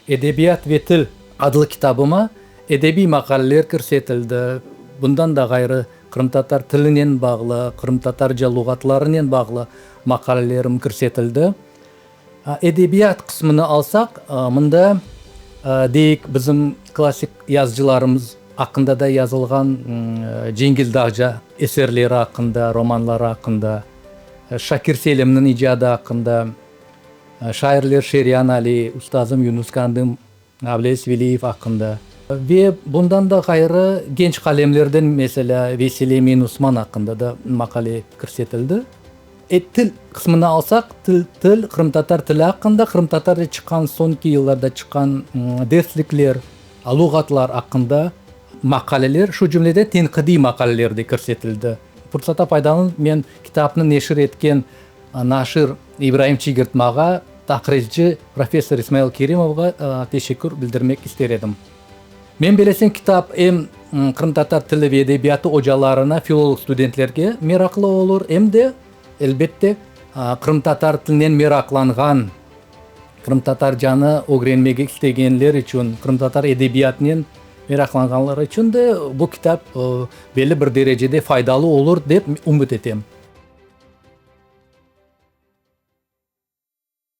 Edebiyat ve til adlı kitabıma edebiy maqaleler kirsetildi. Bundan da ğayrı, qırımtatar tilinen bağlı, qırımtatarca luğatlarınen bağlı maqalelerim kirsetildi. Edebiyat qısmını alsaq, mında, deyik, bizim klassik yazıcılarımız aqqında da yazılğan, Cengiz Dağcı eserleri aqqında, romanları aqqında, Şakir Selimniñ icadı aqqında, şairler Şeryan Ali, ustazım Yunus Kandım, Ablez Veliyev aqqında ve bundan da ğayrı genç qalemlerden, meselâ, Vesile Emin Osman aqqında da maqale kirsetildi. E, til qısmını alsaq, til, til, qırımtatar tili aqqında, qırımtatarca çıqqan soñki yıllarda çıqqan derslikler, luğatlar aqqında maqaleler, şu cümleden tenqidiy maqaleler de kirsetildi. Fırsattan faydalanıp, men kitapnı neşir etken Naşir İbraim Çigirtmağa, taqrizci professor İsmail Kerimovğa teşekkür bildirmek ister edim. Men bilesem, kitap em qırımtatar tili ve edebiyatı ocalarına, filolog studentlerge meraqlı olur, em de, elbette, qırımtatar tilinen meraqlanğan, qırımtatarcanı ögrenmege istegenler içün, qırımtatar edebiyatınen meraqlanğanlar içün de bu kitap belli bir derecede faydalı olur, dep ümüt etem.